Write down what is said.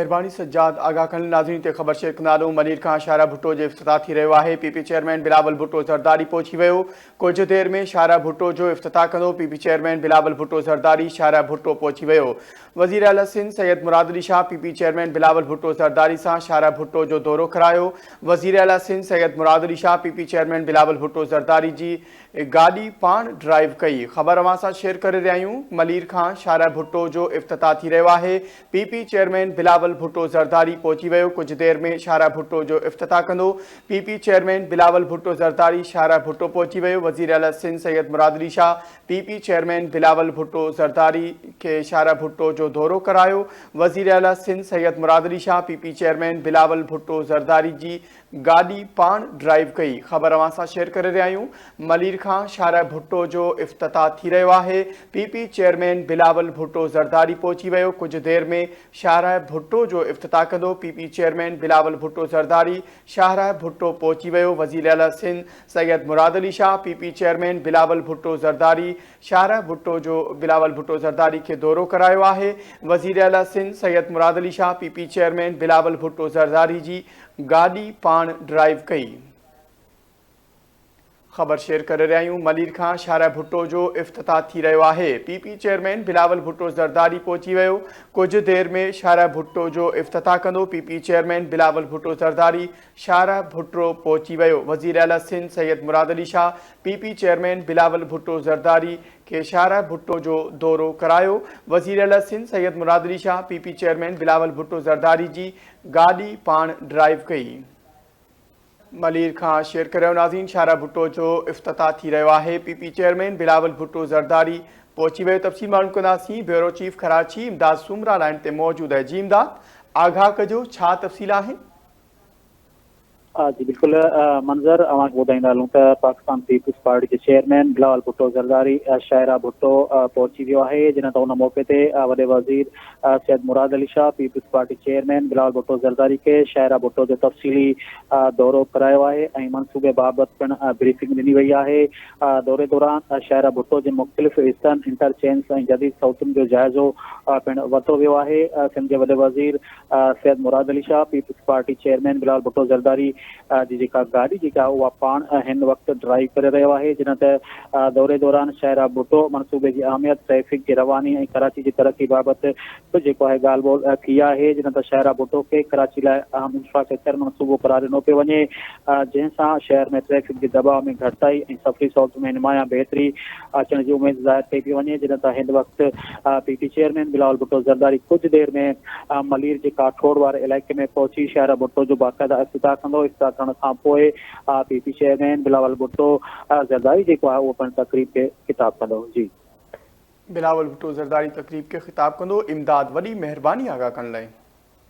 مهرباني سجاد آغا خان ناظرين تي خبر شيئر ڪندا هلون ملير کان شاهراهه ڀٽو جو افتتاح ٿي رهيو آهي P P chairman Bilawal Bhutto Zardari پهچي ويو ڪجهه دير ۾ شاهراهه ڀٽو جو افتتاح ڪندو P P chairman Bilawal Bhutto Zardari شاهراهه ڀٽو پهچي ويو وزيراعليٰ Sindh Syed Murad Ali Shah P P chairman Bilawal Bhutto Zardari سان شاهراهه ڀٽو جو دورو ڪرايو وزيراعليٰ Sindh Syed Murad Ali Shah P P chairman Bilawal Bhutto Zardari جي گاڏي پاڻ ڊرائيو ڪئي. خبر اوهان سان شيئر ڪري رهيا آهيون ملير کان شارع ڀٽو جو افتتاح ٿي رهيو آهي P P chairman Bilawal Bhutto Zardari پهچي ويو ڪجهه دير ۾ شارع ڀٽو جو افتتاح ڪندو P P chairman Bilawal Bhutto Zardari شارع ڀٽو پهچي ويو وزيراعليٰ Sindh Syed Murad Ali Shah P P chairman Bilawal Bhutto Zardari کي شارع ڀٽو جو دورو ڪرايو وزيراعليٰ Sindh Syed Murad Ali Shah P P chairman Bilawal Bhutto Zardari جي گاڏي پاڻ ڊرائيو ڪئي. خبر اوهان سان شيئر ڪري رهيا آهيون ملير کان شارع ڀٽو جو افتتاح ٿي رهيو آهي P P chairman Bilawal Bhutto Zardari پهچي ويو ڪجهه دير ۾ شارع ڀٽو جو افتتاح ڪندو P P chairman Bilawal Bhutto Zardari شاهراهه ڀٽو پهچي ويو وزيراعليٰ Sindh Syed Murad Ali Shah P P chairman Bilawal Bhutto Zardari شاهراهه ڀٽو جو بلاول ڀٽو زرداري کي دورو ڪرايو آهي وزيراعليٰ Sindh Syed Murad Ali Shah P P chairman Bilawal Bhutto Zardari جي گاڏي پاڻ ڊرائيو ڪئي. خبر شيئر ڪري رهيا آهيون ملير کان شاهراهه ڀٽو جو افتتاح ٿي رهيو آهي P P chairman Bilawal Bhutto Zardari پهچي ويو ڪجهه دير ۾ شاهراهه ڀٽو جو افتتاح ڪندو P P chairman Bilawal Bhutto Zardari شاهراهه ڀٽو پهچي ويو وزيراعليٰ Sindh Syed Murad Ali Shah P P chairman Bilawal Bhutto Zardari کي شاهراهه ڀٽو جو دورو ڪرايو وزيراعليٰ Sindh Syed Murad Ali Shah P P chairman Bilawal Bhutto Zardari جي گاڏي پاڻ ڊرائيو ڪئي. ملير کان شيئر ڪريو ناظرين شاهراهه ڀٽو جو افتتاح ٿي رهيو آهي P P chairman Bilawal Bhutto Zardari پهچي ويو تفصيل معلوم ڪنداسين bureau chief Karachi Imdad Soomra line تي موجود آهي جي امداد آگاهه ڪجو ڇا تفصيل آهن. جي بلڪل منظر اوهان کي ٻڌائيندا هلون ته پاڪستان پيپلز پارٽي جي چيئرمين بلاول ڀٽو زرداري شاهراهه ڀٽو پهچي ويو آهي جڏهن ته ان موقعي تي وڏي وزير Syed Murad Ali Shah peoples party chairman Bilawal Bhutto Zardari کي شاهراهه ڀٽو جو تفصيلي دورو ڪرايو آهي ۽ منصوبي بابت پڻ بريفنگ ڏني وئي آهي دوري دوران شاهراهه ڀٽو جي مختلف حصن انٽرچينجز ۽ جديد سهولتن جو جائزو پڻ ورتو ويو آهي سنڌ جي وڏي وزير Syed Murad Ali Shah peoples party chairman Bilawal Bhutto Zardari جي جيڪا گاڏي جيڪا اها پاڻ هن وقت ڊرائيو ڪري رهيو آهي جڏهن ته دوري دوران شاهراهه ڀٽو منصوبي جي اهميت ٽريفڪ جي رواني ۽ ڪراچي جي ترقي بابت به جيڪو آهي ڳالهه ٻولهه ٿي آهي جڏهن ته شاهراهه ڀٽو کي ڪراچي لاء اهم انفراسٽرڪچر منصوبو قرار ڏنو پيو وڃي جنهن سان شهر ۾ ٽريفڪ جي دٻاء ۾ گهٽتائي ۽ سفري سهولتن ۾ نمايان بهتري اچڻ جي اميد ظاهر ڪئي پئي وڃي جڏهن ته هن وقت P P chairman Bilawal Bhutto Zardari ڪجهه دير ۾ ملير جي ڪاٺوڙ واري علائقي ۾ پهچي شاهراهه ڀٽو جو باقاعده افتتاح ڪندو افتتاح ڪرڻ کان پوء P P chairman Bilawal Bhutto Zardari جيڪو آهي اهو پڻ تقريب کي خطاب ڪندو جي. بلاول ڀٽو زرداري تقريب کي خطاب ڪندو امداد وڏي مهرباني آگاهه ڪرڻ لاء.